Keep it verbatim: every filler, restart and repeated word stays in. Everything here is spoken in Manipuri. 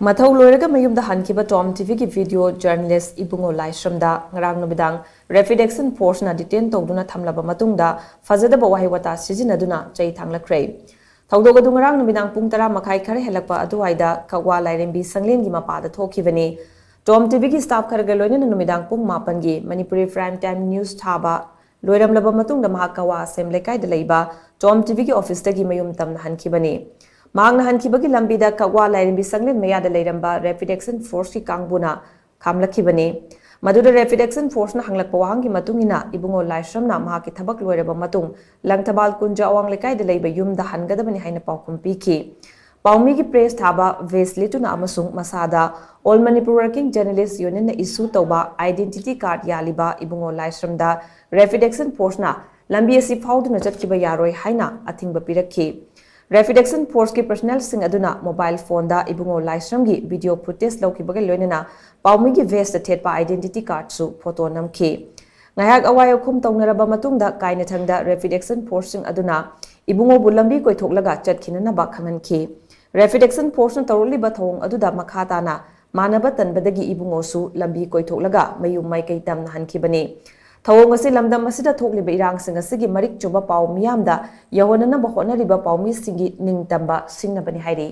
ꯃꯊꯧ ꯂꯣꯏꯔꯒ ꯃꯌꯨꯝꯗ ꯍꯟꯈꯤꯕ ꯇꯣꯝ ꯇꯤꯚꯤꯒꯤ ꯚꯤꯗꯤꯑꯣ ꯖꯔꯅꯦꯂꯤꯁ ꯏꯕꯨꯡꯉꯣ ꯂꯥꯏꯁ꯭ꯔꯝꯗ ꯉꯔꯥꯡ ꯅꯨꯃꯤꯗꯥꯡ ꯔꯦꯄꯤꯗ ꯑꯦꯛꯁꯟ ꯐꯣꯔꯁꯅ ꯗꯤꯇꯦꯟ ꯇꯧꯗꯨꯅ ꯊꯝꯂꯕ ꯃꯇꯨꯡꯗ ꯐꯖꯗꯕ ꯋꯥꯍꯩ ꯋꯥꯇꯥ ꯁꯤꯖꯤꯟꯅꯗꯨꯅ ꯆꯩ ꯊꯥꯡꯂꯛꯈ꯭ꯔꯦ꯫ ꯊꯧꯗꯣꯛ ꯑꯗꯨ ꯉꯔꯥꯡ ꯅꯨꯃꯤꯗꯥꯡ ꯄꯨꯡ ꯇꯔꯥ ꯃꯈꯥꯏ ꯈꯔ ꯍꯦꯜꯂꯛꯄ ꯑꯗꯨꯋꯥꯏꯗ ꯀꯛꯋꯥ ꯂꯥꯏꯔꯦꯝꯕꯤ ꯁꯪꯂꯦꯟꯒꯤ ꯃꯄꯥꯗ ꯊꯣꯛꯈꯤꯕꯅꯤ꯫ ꯇꯣꯝ ꯇꯤꯚꯤꯒꯤ ꯁ꯭ꯇꯥꯐ ꯈꯔꯒ ꯂꯣꯏꯅꯅ ꯅꯨꯃꯤꯗꯥꯡ ꯄꯨꯡ ꯃꯥꯄꯟꯒꯤ ꯃꯅꯤꯄꯨꯔꯤ ꯄ꯭ꯔꯥꯏꯝ ꯇꯥꯏꯝ ꯅ꯭ꯌꯨꯁ ꯊꯥꯕ ꯂꯣꯏꯔꯝꯂꯕ ꯃꯇꯨꯡꯗ ꯃꯍꯥꯛ ꯀꯛꯋꯥ ꯑꯁꯦꯝ ꯂꯩꯀꯥꯏꯗ ꯂꯩꯕ ꯇꯣꯝ ꯇꯤꯚꯤꯒꯤ ꯑꯣꯐꯤꯁꯇꯒꯤ ꯃꯌꯨꯝ ꯇꯝꯅ ꯍꯟꯈꯤꯕꯅꯤ꯫ ꯃꯍꯥꯛꯅ ꯍꯟꯈꯤꯕꯒꯤ ꯂꯝꯕꯤꯗ ꯀꯛꯋꯥ ꯂꯥꯏꯔꯦꯝꯕꯤ ꯁꯪꯂꯦꯟ ꯃꯌꯥꯗ ꯂꯩꯔꯝꯕ ꯔꯦꯄꯤꯗ ꯑꯦꯛꯁꯟ ꯐꯣꯔꯁꯀꯤ ꯀꯥꯡꯕꯨꯅ ꯈꯥꯝꯂꯛꯈꯤꯕꯅꯤ꯫ ꯃꯗꯨꯗ ꯔꯦꯄꯤꯗ ꯑꯦꯛꯁꯟ ꯐꯣꯔꯁꯅ ꯍꯪꯂꯛꯄ ꯋꯥꯍꯪꯒꯤ ꯃꯇꯨꯡ ꯏꯟꯅ ꯏꯕꯨꯡꯉꯣ ꯂꯥꯏꯁ꯭ꯔꯝꯅ ꯃꯍꯥꯛꯀꯤ ꯊꯕꯛ ꯂꯣꯏꯔꯕ ꯃꯇꯨꯡ ꯂꯪꯊꯕꯥꯜ ꯀꯨꯟꯖ ꯑꯋꯥꯡ ꯂꯩꯀꯥꯏꯗ ꯂꯩꯕ ꯌꯨꯝꯗ ꯍꯟꯒꯗꯕꯅꯤ ꯍꯥꯏꯅ ꯄꯥꯎꯈꯨꯝ ꯄꯤꯈꯤ꯫ ꯄꯥꯎꯃꯤꯒꯤ ꯄ꯭ꯔꯦꯁ ꯊꯥꯕ ꯚꯦꯁ ꯂꯤꯠꯇꯨꯅ ꯑꯃꯁꯨꯡ ꯃꯁꯥꯗ ꯑꯣꯜ ꯃꯅꯤꯄꯨꯔ ꯋꯥꯔꯀꯤꯡ ꯖꯔꯅꯦꯂꯤꯁ ꯌꯨꯅꯤꯌꯟꯅ ꯏꯁꯨ ꯇꯧꯕ ꯑꯥꯏꯗꯦꯟꯇꯤꯇꯤ ꯀꯥꯔꯗ ꯌꯥꯜꯂꯤꯕ ꯏꯕꯨꯡꯉꯣ ꯂꯥꯏꯁ꯭ꯔꯝꯗ ꯔꯦꯄꯤꯗ ꯑꯦꯛꯁꯟ ꯐꯣꯔꯁꯅ ꯂꯝꯕꯤ ꯑꯁꯤ ꯐꯥꯎꯗꯨꯅ ꯆꯠꯈꯤꯕ ꯌꯥꯔꯣꯏ ꯍꯥꯏꯅ ꯑꯊꯤꯡꯕ ꯄꯤꯔꯛꯈꯤ꯫ ꯔꯦꯄꯤꯗ ꯑꯦꯛꯁꯟ ꯐꯣꯔꯁꯀꯤ ꯄꯔꯁꯅꯦꯜꯁꯤꯡ ꯑꯗꯨꯅ ꯃꯣꯕꯥꯏꯜ ꯐꯣꯟꯗ ꯏꯕꯨꯡꯉꯣ ꯂꯥꯏꯁ꯭ꯔꯝꯒꯤ ꯚꯤꯗꯤꯑꯣ ꯐꯨꯇꯦꯖ ꯂꯧꯈꯤꯕꯒ ꯂꯣꯏꯅꯅ ꯄꯥꯎꯃꯤꯒꯤ ꯚꯦꯁꯇ ꯊꯦꯠꯄ ꯑꯥꯏꯗꯦꯟꯇꯤꯇꯤ ꯀꯥꯔꯗꯁꯨ ꯐꯣꯇꯣ ꯅꯝꯈꯤ꯫ ꯉꯥꯏꯍꯥꯛ ꯑꯋꯥꯏ ꯑꯈꯨꯝ ꯇꯧꯅꯔꯕ ꯃꯇꯨꯡꯗ ꯀꯥꯏꯅꯊꯪꯗ ꯔꯦꯄꯤꯗ ꯑꯦꯛꯁꯟ ꯐꯣꯔꯁꯁꯤꯡ ꯑꯗꯨꯅ ꯏꯕꯨꯡꯉꯣꯕꯨ ꯂꯝꯕꯤ ꯀꯣꯏꯊꯣꯛꯂꯒ ꯆꯠꯈꯤꯅꯅꯕ ꯈꯪꯍꯟꯈꯤ꯫ ꯔꯦꯄꯤꯗ ꯑꯦꯛꯁꯟ ꯐꯣꯔꯁꯅ ꯇꯧꯔꯛꯂꯤꯕ ꯊꯧꯑꯣꯡ ꯑꯗꯨꯗ ꯃꯈꯥ ꯇꯥꯅ ꯃꯥꯟꯅꯕ ꯇꯟꯕꯗꯒꯤ ꯏꯕꯨꯡꯉꯣꯁꯨ ꯂꯝꯕꯤ ꯀꯣꯏꯊꯣꯛꯂꯒ ꯃꯌꯨꯝ ꯃꯥꯏꯀꯩ ꯇꯝꯅ ꯍꯟꯈꯤꯕꯅꯤ꯫ ꯊꯧꯑꯣꯡ ꯑꯁꯤ ꯂꯝꯗꯝ ꯑꯁꯤꯗ ꯊꯣꯛꯂꯤꯕ ꯏꯔꯥꯡꯁꯤꯡ ꯑꯁꯤꯒꯤ ꯃꯔꯤꯛ ꯆꯨꯝꯕ ꯄꯥꯎ ꯃꯤꯌꯥꯝꯗ ꯌꯧꯍꯟꯅꯅꯕ ꯍꯣꯠꯅꯔꯤꯕ ꯄꯥꯎꯃꯤꯁꯤꯡꯒꯤ ꯅꯤꯡꯇꯝꯕ ꯁꯤꯡꯅꯕꯅꯤ ꯍꯥꯏꯔꯤ꯫